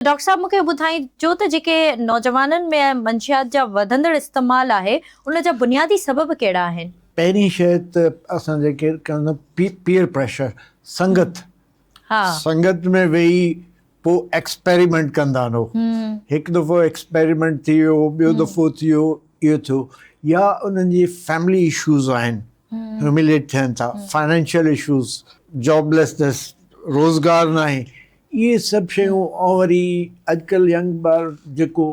Doctor صاحب مون کي ٻڌائجو ته جيڪي نوجوانن ۾ منشيات جا وڌندڙ استعمال آهي ان جا بنيادي سبب ڪهڙا آهن؟ پهرين شيء ته اسان جيڪي ڪندا پيئر پريشر سنگت سنگت ۾ ويهي پوء ايڪسپيريمينٽ ڪندا آهن هو هڪ دفعو ايڪسپيريمينٽ ٿي ويو ٻيو دفعو ٿي ويو اهو ٿيو يا انهن جي فيملي اشوز آهن هيوميليٽ ٿين ٿا فائنانشل اشوز جاب ليسنس روزگار ناهي اهي سڀ شيون ۽ وري اڄڪلهه ينگ ٻار جيڪو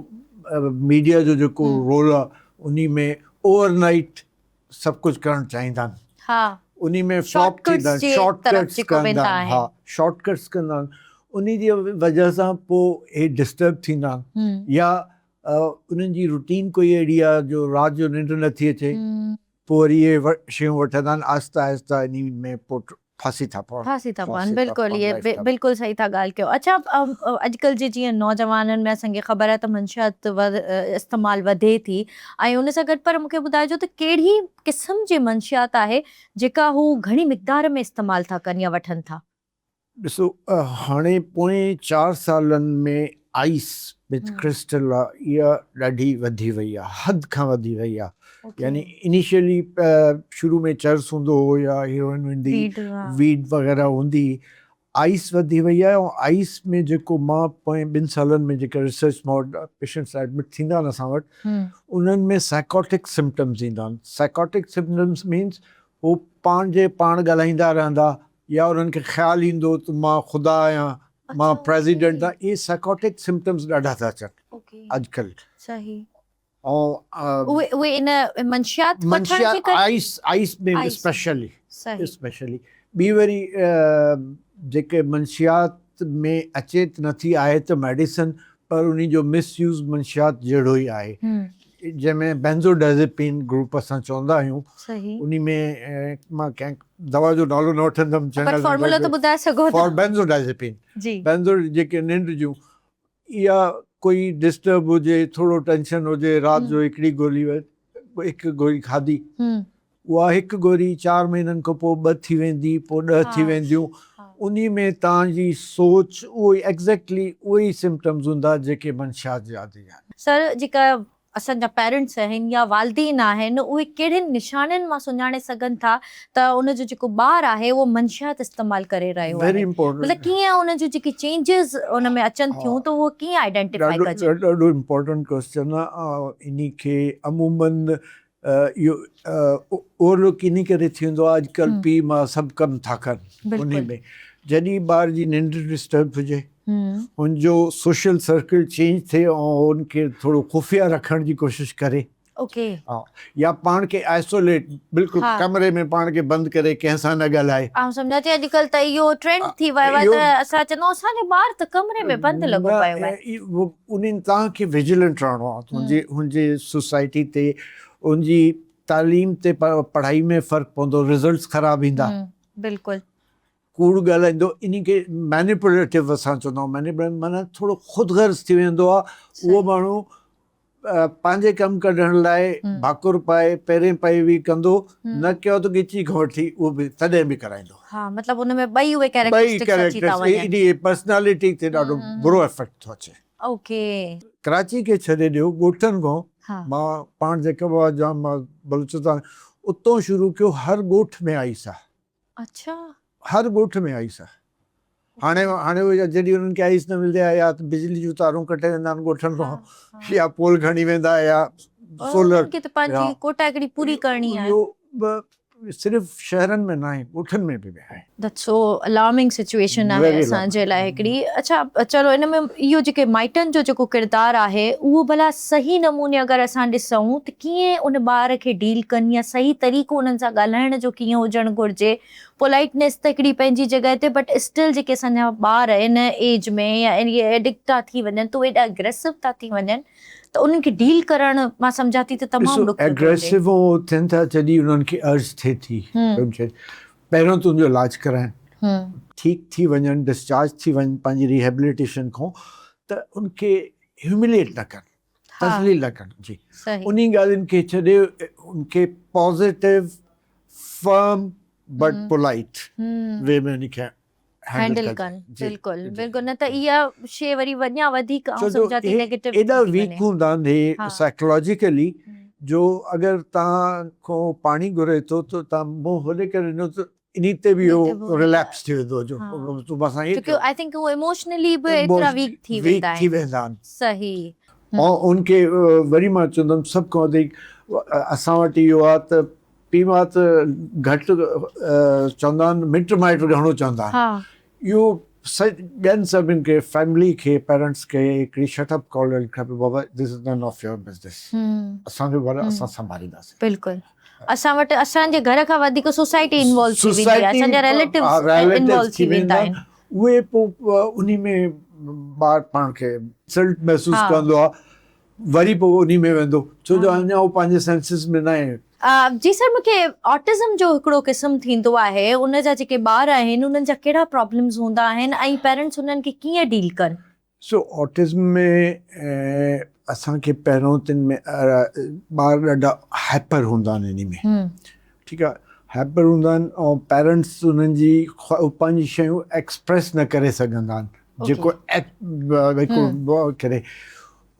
ميڊيا جو جيڪو رول آ انهي ۾ اوور نائيٽ سڀ ڪجهه ڪرڻ چاهيندا آهن ها انهي ۾ فلاپ ٿيندا آهن شارٽ ڪٽس ڪندا آهن ها شارٽ ڪٽس ڪندا آهن انهي جي وجه سان پو هي ڊسٽرب ٿيندا آهن يا انهن جي روٽين ڪوئي اهڙي آ جو رات جو ننڊ نٿي اچي پو وري اهي شيون وٺندا آهن آهستي آهستي انهي ۾ پو ڦاسي ٿا پون. ڦاسي ٿا پون بلڪل اهي بلڪل صحيح ٿا ڳالهه ڪيو اڇا اڄڪلهه جي جيئن نوجوانن ۾ اسان کي خبر آهي ته منشيات استعمال وڌي ٿي ۽ ان سان گڏ پر مون کي ٻڌائجو ته ڪهڙي قسم جي منشيات آهي جيڪا هو گهڻي مقدار ۾ استعمال ٿا ڪن يا وٺن ٿا. ڏسو هاڻي پوئين چار سالن ۾ آئيس وٿ ڪرسٽل آ اها ڏاڍي وڌي وئي آ حد کان وڌي وئي آ يعني انيشلي شروع ۾ چرس هوندو هو يا هيروئن هوندي ويڊ وغيره هوندي آئيس وڌي وئي آهي ۽ آئيس ۾ جيڪو مان پوئين ٻن سالن ۾ جيڪا ريسرچ مان وٽ پيشنٽس ايڊمٽ ٿيندا آهن اسان وٽ انهن ۾ سائيڪاٽڪ سمپٽمز ايندا آهن سائيڪاٽڪ سمپٽمز مينز هو پنهنجي پاڻ ڳالهائيندا رهندا يا انهن کي خيال ايندو ته مان خدا آهيان، مان پريزيڊنٽ آهيان، اهي سائيڪاٽڪ سمپٽمز ڏاڍا ٿا اچن اڄڪلهه. صحيح. اهي اهي ان منشيات وٺڻ جي ڪري؟ آئس آئس ۾ اسپيشلي اسپيشلي ٻي وري جيڪي منشيات ۾ اچي ته نٿي آهي ته ميڊيسن پر انهي جو مس يوز منشيات جهڙو ئي آهي جنهن ۾ بينزوڊائزيپين گروپ اسان چوندا آهيون انهي ۾ مان ڪنهن دوا جو نالو نه وٺندم پر فارمولا ته ٻڌائي سگهو ٿا فار بينزوڊائزيپين بينزو جيڪي ننڊ جون اها ڪوئي ڊسٽرب هجي ٿورو ٽينشن هجي رات جو هڪڙي گولي هڪ گوري کاڌي اها هڪ گوري چار مهينن کان پوء ٻه ٿي ويندي پوء ڏهه ٿي وينديون انهي ۾ توهان جي سوچ اهو ئي ايگزيڪٽلي اهي ئي سمپٽمز هوندا جيڪي منشيات جا عادي آهن. سر جيڪا اسان جا پيرنٽس آهن يا والدين آهن اهي ڪهڙين نشانين مان سڃاڻي سگهن ٿا ته ان جو جيڪو ٻار آهي اهو منشيات استعمال ڪري رهيو آهي مطلب ڪيئن ان جون جيڪي چينجز ان ۾ اچن ٿيون ته اهو ڪيئن آئيڊينٽيفائي ڪجي. ڏاڍو امپورٽنٽ ڪوئسچن آهي انهي کي عمومن اهو اوور لڪ انهي ڪري ٿيندو آهي اڄڪلهه پيء ماء سڀ ڪم ٿا ڪن انهي ۾ جڏهن ٻار جي ننڊ ڊسٽرب هجي هن جو سوشل سرڪل چينج ٿئي ۽ هن کي ٿورو خفيه رکڻ جي ڪوشش ڪري اوڪي يا پاڻ کي آئسوليٽ بلڪل ڪمري ۾ پاڻ کي بند ڪري ڪنهن سان نه ڳالهائي. آئون سمجهان ٿي اڄڪلهه ته اهو ٽرينڊ ٿي ويو آهي ته اسان چوندا آهيون اسان جو ٻار ته ڪمري ۾ بند لڳو پيو آهي. انهن توهان کي وجيلنٽ رهڻو آهي هن جي هن جي سوسائٽي تي ان جي تعليم تي پڙهائي ۾ فرق پوندو رزلٽس خراب ايندا. بلڪل. ڪوڙ ڳالهائيندو انهي کي مينيپوليٽو اسان چوندا آهيون مينيپوليٽو معنيٰ ٿورو خود غرض ٿي ويندو آهي اهو ماڻهو پنهنجي ڪم ڪڍڻ لاء ڀاڪر پائي پيرين پئي به ڪندو نه ڪيو ته ڳچي کان وٺي اهو به تڏهن به ڪرائيندو. ها مطلب ان ۾ ٻئي اهي ڪيريڪٽرسٽڪس اچي ٿا وڃن. انهي پرسنالٽي تي ڏاڍو برو افيڪٽ ٿو اچي. اوڪي. ڪراچي کي ڇڏي ڏيو ڳوٺن کان مان پاڻ جيڪب آباد جا مان بلوچستان اتون شروع ڪيو هر ڳوٺ ۾ آئيس آ. اڇا. هر ڳوٺ ۾ آئيس آهي. هاڻي هاڻي اهي جڏهن انهن کي آئيس نه ملندي آهي يا ته بجلي جون تارون ڪٽي ويندا آهن ڳوٺن کان يا پول کڻي ويندا يا سولر. انهن کي ته پنهنجي ڪوٽا هڪڙي پوري ڪرڻي آهي. اهو صرف شهرن ۾ ناهي ڳوٺن ۾ به آهي. That's so alarming situation آهي اسان جي لاء هڪڙي. اڇا چلو ان ۾ اهو جيڪي مائٽن جو جيڪو ڪردار آهي اهو ڀلا صحيح نموني اگر اسان ڏسون ته ڪيئن ان ٻار کي ڊيل ڪن يا صحيح طريقو انهن سان ڳالهائڻ جو ڪيئن هجڻ گهرجي پولائيٽنيس ته هڪڙي پنهنجي جڳهه تي بٽ اسٽل جيڪي اسان جا ٻار ان ايج ۾ يا ايڊڪٽ ٿا ٿي وڃن ته اهي ايڏا اگريسو ٿا ٿي وڃن ته انهن کي ڊيل ڪرڻ مان سمجهان ٿي ته تمام ڏکيو ٿو هجي. اگريسو هو ٿين ٿا جڏهن انهن کي ارج ٿئي ٿي پهريون تنهنجو علاج ڪرائين ٺيڪ ٿي وڃن ڊسچارج ٿي وڃن پنهنجي ريهيبليٽيشن کان ته ان کي هيومليٽ نه ڪن تذليل نه ڪن جي انهي ڳالهين کي ڇڏي ان کي positive firm but polite way ۾ ان کي هينڊل ڪن. بلڪل بلڪل نه ته اها شي وري اڃا وڌيڪ آئون سمجهان ٿي نيگيٽو ايڏا ويڪ هوندا آهن هي سائيڪالاجيڪلي جو اگر توهان کان پاڻي گهري ٿو ته توهان منهن هوڏي ڪري ڏنو ته انهي تي به اهو رليپس ٿي ويندو جو تون مان سان ائين ڇو I think هو ايموشنلي به ايترا ويڪ ٿي ويندا آهن ٿي ويندا آهن. صحيح. ۽ ان کي وري مان چوندم سڀ کان وڌيڪ اسان وٽ اهو آهي ته پيء ماء ته گهٽ چوندا آهن مٽ مائٽ گهڻو چوندا آهن اهو ٻين سڀن کي فيملي کي پيرنٽس کي هڪڙي شٽ اپ ڪال ڏيڻ کپي بابا this is none of your business اسان جو گهر اسان سنڀالينداسين. بلڪل اسان وٽ اسان جي گهر کان وڌيڪ سوسائٽي انوالو ٿي ويندي آهي اسان جا ريليٽوز انوالو ٿي ويندا آهن. اهي پوء انهي ۾ ٻار پاڻ کي انسلٽ محسوس ڪندو آهي وري پوء انهي ۾ ويندو ڇو جو اڃا هو پنهنجي سينسز ۾ ناهي. جي سر مون کي آٽزم جو هڪڙو قسم ٿيندو آهي ان جا جيڪي ٻار آهن انهن جا ڪهڙا پرابلمز هوندا آهن ۽ پيرنٽس انهن کي ڪيئن ڊيل ڪن. سو آٽزم ۾ اسان کي پهريون تن ۾ ٻار ڏاڍا هائپر هوندا آهن انهي ۾ ٺيڪ آهي هائپر هوندا آهن ۽ پيرنٽس انهن جي پنهنجي شيون ايڪسپريس نه ڪري سگهندا آهن جيڪو ڪري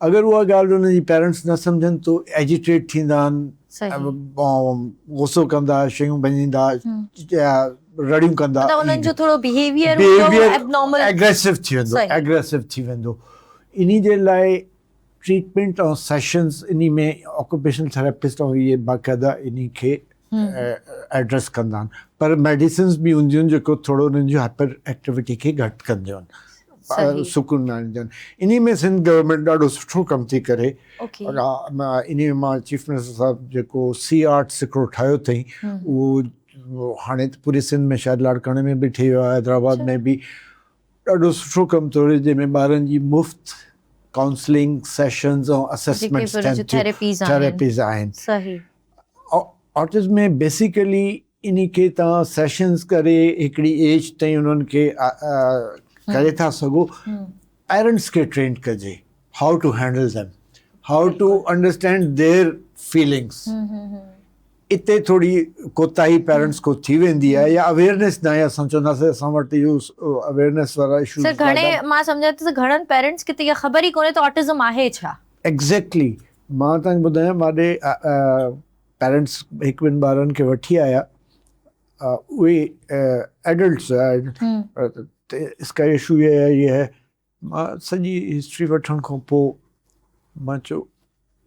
اگر اها ڳالهه انهن جي پيرنٽس نه سمجهن ته ايجيٽيٽ ٿيندا آهن غصو ڪندا شيون ڀڃيندا رڙيون ڪندا مطلب انهن جو ٿورو بيهيويئر هوندو ايبنارمل ايگريسو ٿي ويندو ايگريسو ٿي ويندو انهي جي لاء ٽريٽمينٽ ۽ سيشنز انهي ۾ آڪوپيشنل ٿراپسٽ ۽ اهي باقاعده انهي کي ايڊريس ڪندا آهن پر ميڊيسنز به هونديون آهن جيڪو ٿورو انهن جي هائپر ايڪٽيوٽي کي گهٽ ڪنديون آهن سڪون ۾ آڻينديون آهن انهي ۾ سنڌ گورنمينٽ ڏاڍو سٺو ڪم ٿي ڪري انهي ۾ مان چيف منسٽر صاحب جيڪو سي آرٽس هڪڙو ٺاهيو اٿئي اهو هاڻي ته پوري سنڌ ۾ شايد لاڙڪاڻي ۾ به ٺهي ويو آهي حيدرآباد ۾ به ڏاڍو سٺو ڪم ٿو رهي جنهن ۾ ٻارن جي مفت ڪائونسلنگ سيشنز ۽ اسيسمينٽس ٿين ٿيون ٿيراپيز آهن آٽزم ۾ بيسيڪلي انهي کي توهان سيشنز ڪري هڪڙي ايج تائين انهن کي ڪري ٿا سگهو پيرنٽس کي ٽرينڊ ڪجي how to handle them how to understand their feelings اتي ٿوري ڪوتاهي پيرنٽس کان ٿي ويندي آهي يا اويئرنيس ناهي اسان چونداسين اسان وٽ اهو اويئرنيس وارا اشوز سر گهڻي مان سمجهان ٿي ته گهڻن پيرنٽس کي ته اها خبر ئي ڪونهي ته آٽزم آهي ڇا. ايگزيڪٽلي مان توهان کي ٻڌايان مان ڏي پيرنٽس هڪ ٻن ٻارن کي وٺي آيا اهي ايڊلٽس هيا ته اس ڪا اشو يي هي يي هي مان سڄي هسٽري وٺڻ کان پوء مان چيو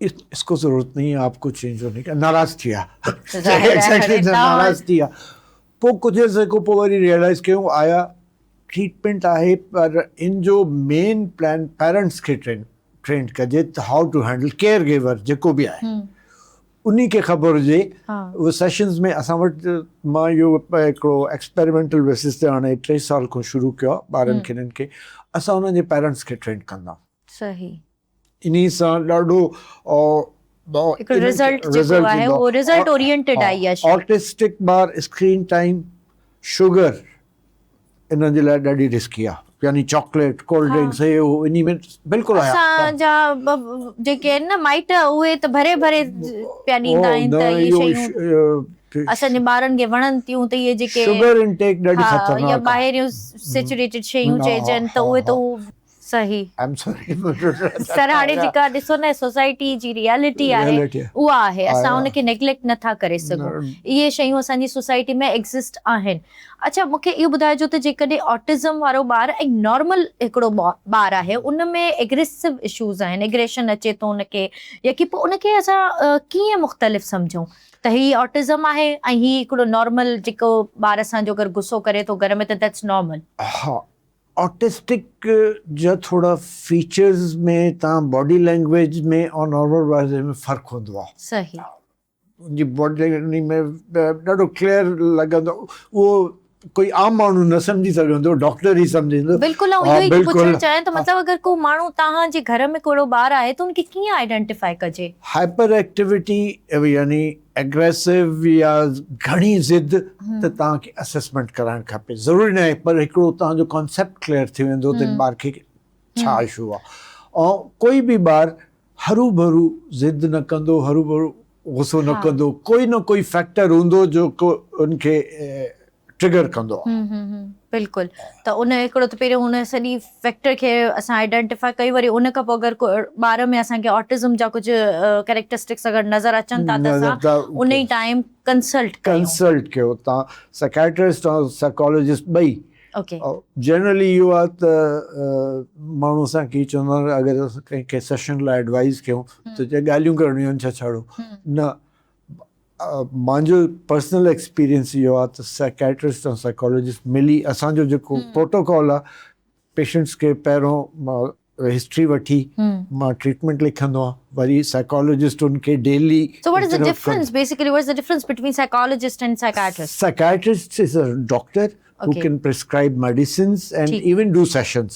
اس ڪو ضرورت نهين هي آپ ڪو چينج هوني ڪا ناراض ٿي ويا ناراض ٿي ويا پوء ڪجهه عرصي کان پوء وري ريئلائز ڪيون آيا ٽريٽمينٽ آهي پر ان جو مين پلان پيرنٽس کي ٽرينڊ ڪجي ته how to handle care giver جيڪو به آهي انهي کي خبر هجي اهي سيشنز ۾ اسان وٽ مان اهو هڪڙو ايڪسپيريمينٽل بيسس تي هاڻي ٽي سال کان شروع ڪيو آهي ٻارن کي انهن کي اسان انهن جي پيرنٽس کي ٽرينڊ ڪندا صحيح انهي سان ڏاڍو هڪڙو رزلٽ جيڪو آهي اهو رزلٽ اورينٽيڊ آهي اها شي آٽسٽڪ ٻار اسڪرين ٽائيم شگر انهن جي لاء ڏاڍي رسڪي آ يعني چاڪليٽ ڪولڊ ڊرنڪس هي هو انهي ۾ بلڪل آيا اسان جا جيڪي آهن نه مائٽ اهي ته ڀري ڀري پيا ڏيندا آهن ته اهي شيون اسان جي ٻارن کي وڻن ٿيون ته اهي جيڪي شگر انٽيڪ ڏاڍي خطرناڪ يا ٻاهريون سيچوريٽيڊ شيون چئجن ته اهي ته صحيح I am sorry سر هاڻي جيڪا ڏسو نه سوسائٽي جي ريئلٽي آهي اها آهي اسان ان کي نيگليڪٽ نه ٿا ڪري سگهون اهي شيون اسان جي سوسائٽي ۾ ايگزسٽ آهن اڇا مون کي اهو ٻڌائجو ته جيڪڏهن آٽزم وارو ٻار ۽ نارمل هڪڙو ٻار آهي ان ۾ ايگريسو اشوز آهن ايگريشن اچي ٿو ان کي يا ڪي پوء ان کي اسان ڪيئن مختلف سمجهون ته هي آٽزم آهي ۽ هي هڪڙو نارمل جيڪو ٻار اسان جو اگر غصو ڪري ٿو گهر ۾ ته that's normal. ها آٽسٽڪ جا ٿورا فيچرز ۾ تان باڊي لينگويج ۾ ۽ نارمل باڊي ۾ فرق هوندو آ. صحيح. ان جي باڊي لينگويج ۾ ڏاڍو ڪليئر لڳندو اهو ڪوئي عام ماڻهو نه سمجهي سگهندو ڊاڪٽر ئي سمجهندو. بلڪل آئون اهو ئي ٿي پڇڻ چاهيان ته مطلب اگر ڪو ماڻهو توهان جي گهر ۾ ڪو اهڙو ٻار آهي ته ان کي ڪيئن آئيڊينٽيفائي ڪجي؟ هائپر ايڪٽيوٽي يعني ايگريسو يا گهڻي ضد ته توهان کي اسيسمينٽ ڪرائڻ کپي ضروري ناهي پر هڪڙو توهان جو ڪانسيپٽ ڪليئر ٿي ويندو ته ٻار کي ڇا اشو آهي ۽ ڪوئي به ٻار هرو ڀرو ضد نه ڪندو هرو ڀرو غصو نه ڪندو ڪوئي نه ڪوئي فيڪٽر هوندو جو ان کي ٽرگر ڪندو آهي. بلڪل ته ان هڪڙو ته پهريون ان سڄي فيڪٽر کي اسان آئيڊينٽيفائي ڪيون وري ان کان پوء اگر ڪو ٻار ۾ اسان کي آٽزم جا ڪجهه ڪيريڪٽرسٽڪس اگر نظر اچن ٿا ته اسان ان ئي ٽائيم ڪنسلٽ ڪيون. ڪنسلٽ ڪيو تان سائيڪائٽرسٽ ۽ سائيڪالاجسٽ ٻئي. اوڪي. جنرلي اهو آهي ته ماڻهو اسان کي چوندا آهن اگر اسان ڪنهن کي سيشن لاء ايڊوائز ڪيون ته چئي ڳالهيون ڪرڻيون آهن ڇا ڇاڙو نه مانجو پرسنل ايڪسپيرينس اهو آهي ته سائيڪائٽرسٽ ۽ سائيڪالاجسٽ ملي اسان جو جيڪو پروٽوڪول آهي پيشنٽس کي پهريون مان هسٽري وٺي مان ٽريٽمينٽ لکندو آهيان وري سائيڪالاجسٽ ان کي daily So what is the difference basically what is the difference between psychologist and psychiatrist? Psychiatrist is a doctor who can prescribe medicines and even do sessions.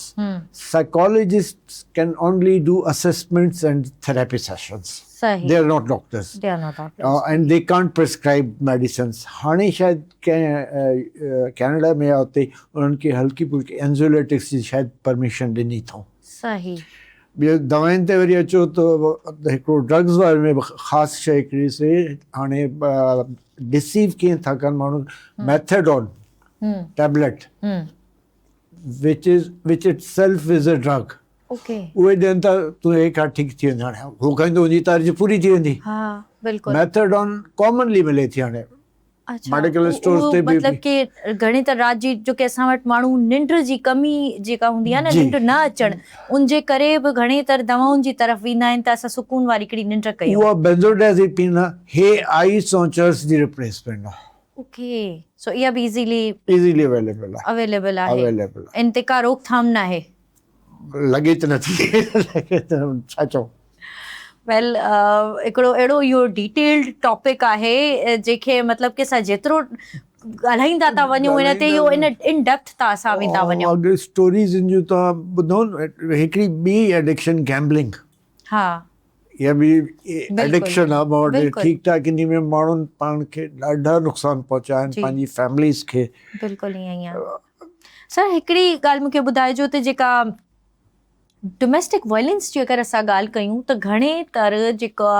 Psychologists can only do assessments and therapy sessions. صحيح. They are not doctors. They are not doctors. And they can't prescribe medicines. هاڻي شايد ڪنهن Canada ۾ يا اتي انهن کي هلڪي ڦلڪي اينزوليٽڪس جي شايد پرميشن ڏني اٿئون. صحيح. ٻيو دوائن تي وري اچو ته هڪڙو ڊرگز واري ۾ به خاص شيء هڪڙي سي هاڻي ڊسيو ڪيئن ٿا ڪن ماڻهو methadone tablet which is which itself is a drug اهي ڏين ٿا تون هي کان ٺيڪ ٿي ويندين هاڻي هو کائيندو ان جي تاريخ پوري ٿي ويندي. ها بلڪل. ميٿاڊون ڪامنلي ملي ٿي هاڻي ميڊيڪل اسٽورز تي به. مطلب ڪي گهڻي ته رات جي جو ڪي اسان وٽ ماڻهو ننڊ جي ڪمي جيڪا هوندي آهي نه ننڊ نه اچڻ ان جي ڪري به گهڻي تر دوائن جي طرف ويندا آهن ته اسان سڪون واري هڪڙي ننڊ ڪيون. اها بينزوڊائزيپين آهي هي آئس ۽ چرس جي ريپليسمينٽ آهي. اوڪي سو اها به ايزيلي ايزيلي اويليبل آهي. اويليبل آهي. اويليبل آهي. ان تي ڪا روڪٿام ناهي. لڳي ته نٿي لڳي ته ڇا چئون. ويل هڪڙو اهڙو اهو ڊيٽيلڊ ٽاپڪ آهي جنهن کي مطلب ڪي اسان جيترو ڳالهائيندا ٿا وڃون ان تي اهو ان ان ڊيپٿ ٿا اسان ويندا وڃون. اگر اسٽوريز ان جون توهان ٻڌو هڪڙي ٻي ايڊڪشن گيمبلنگ ها اها به ايڊڪشن آهي مان وٽ ٺيڪ ٺاڪ انهي ۾ ماڻهن پاڻ کي ڏاڍا نقصان پهچايا آهن پنهنجي فيمليز کي. بلڪل ائين ئي آهي. سر هڪڙي ڳالهه مون کي ٻڌائجو ته جيڪا ڊوميسٽڪ وائلنس جي اگر اسان ڳالهه ڪيون ته گهڻي تر جيڪا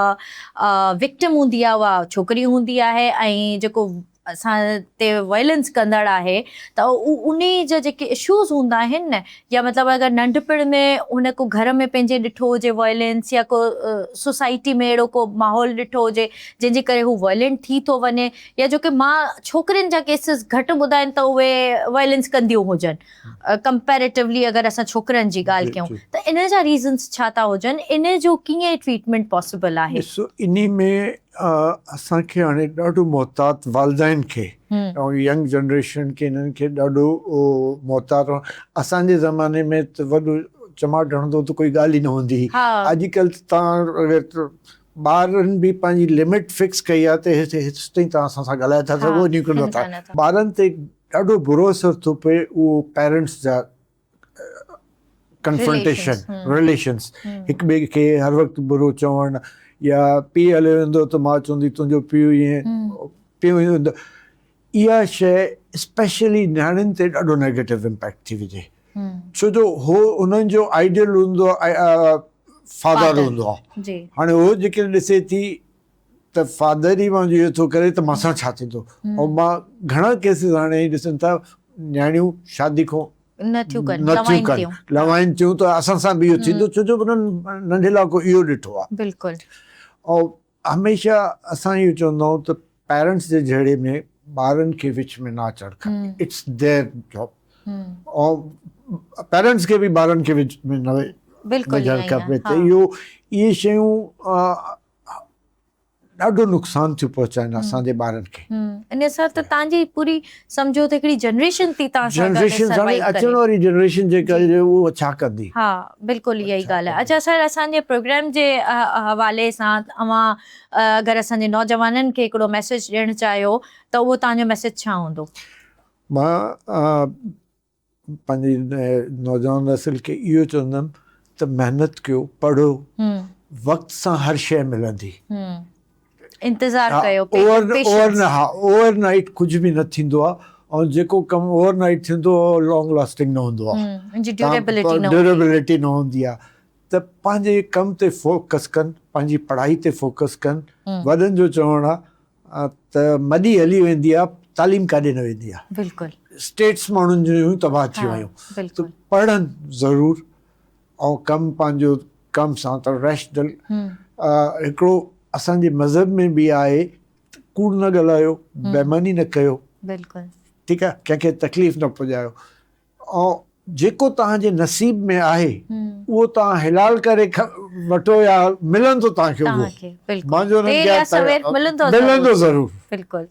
وڪٽم هوندي آهي اها ڇوڪري هوندي آهي ۽ جيڪو اسان تي وائلنس ڪندڙ آهي ته انهي جا جيڪي اشوز هوندا آهن نه يا مطلب اگر ننڍپڻ ۾ هن ڪو گهر ۾ پنهنجي ڏٺو هجي وائلنس يا ڪو سوسائٽي ۾ اهڙو ڪو ماحول ڏٺو هجي جنهن جي ڪري هو وائلنٽ ٿي ٿو وڃي يا جو ڪي مان ڇوڪرين جا ڪيسز گهٽ ٻڌا آهن ته اهي وائلنس ڪنديون هجن ڪمپيريٽولي اگر اسان ڇوڪرن جي ڳالهه ڪيون ته ان جا ريزنس ڇا ٿا هجن ان جو ڪيئن ٽريٽمينٽ پاسيبل آهي؟ ڏسو انهي ۾ اسان کي هاڻي ڏاڍو محتاط والدين کي ۽ ينگ جنريشن کي انهن کي ڏاڍو محتاط اسان جي زماني ۾ ته وڏو چماٽ هڻندو ته ڪوئي ڳالهه ئي نه هوندي هئي اڄڪلهه ته توهان ٻارن به پنهنجي لمٽ فڪس ڪئي آهي ته هيستائين توهان اسان سان ڳالهائي ٿا سگهو انهي کان نٿا ٻارن تي ڏاڍو برو اثر ٿو پئي اهو پيرنٽس جا ڪنفرنٽيشن رليشنس هڪ ٻئي کي هر وقت برو چوڻ يا پيء هليو ويندو ته ماء چوندي تنهنجو پيء ائين پيء ائين اها شيء اسپيشلي نياڻين تي ڏاڍو نيگيٽو امپيڪٽ ٿي وجهي ڇو جو هو انهن جو آئيڊيل هوندو فادر هوندو آهي هاڻي هو جيڪڏهن ڏسي ٿي ته فادر ئي منهنجو اهو ٿو ڪري ته مان سان ڇا ٿيندو ۽ مان گهڻا ڪيسز هاڻي هي ڏسن ٿا نياڻيون شادي کان نه ٿيون ڪن لوائن ٿيون لوائن ٿيون ته اسان سان به اهو ٿيندو ڇو جو انهن ننڍي لاء ڪو اهو ڏٺو آهي بلڪل ۽ هميشه اسان اهو چوندا آهيون ته پيرنٽس جي جهيڙي ۾ ٻارن کي وچ ۾ نه اچڻ کپي it's their job ۽ parents کي به ٻارن کي وچ ۾ نه وجهڻ کپي ته اهو اهي شيون ڏاڍو نقصان ٿيون پهچائن اسان جي ٻارن کي. ان سان ته تان جي پوري سمجهو ته هڪڙي جنريشن ٿي تان سان گڏ جنريشن سان اچڻ واري جنريشن جيڪا اهو ڇا ڪندي. ها بلڪل اها ئي ڳالهه آهي. اڇا سر اسان جي پروگرام جي حوالي سان اوهان اگر اسان جي نوجوانن کي هڪڙو ميسيج ڏيڻ چاهيو ته اهو تان جو ميسيج ڇا هوندو؟ مان پنهنجي نوجوان نسل کي اهو چوندم ته محنت ڪيو، پڙهو، وقت سان هر شيء ملندي. انتظار ڪيو، ها اوور نائيٽ ڪجهه به نه ٿيندو آهي ۽ جيڪو ڪم اوور نائيٽ ٿيندو اهو لانگ لاسٽنگ نه هوندو آهي، ڊيوريبلٽي نه هوندي آهي ته پنهنجي ڪم تي فوڪس ڪن، پنهنجي پڙهائي تي فوڪس ڪن. وڏن جو چوڻ آهي ته مڏي هلي ويندي آهي. تعليم ڪاڏي نه ويندي آهي. بلڪل. اسٽيٽس ماڻهن جون تباهه ٿي ويون. بلڪل. ته پڙهن ضرور ۽ ڪم پنهنجو ڪم سان ته ريشنل هڪڙو اسان جي مذهب ۾ به آهي ته ڪوڙ نه ڳالهايو، بيماني نه ڪيو. بلڪل. ٺيڪ آهي ڪنهن کي تڪليف نه پڄايو ۽ جيڪو توهان جي نصيب ۾ آهي اهو توهان حلال ڪري وٺو يا ملندو توهان کي اهو. ملندو ضرور. بلڪل.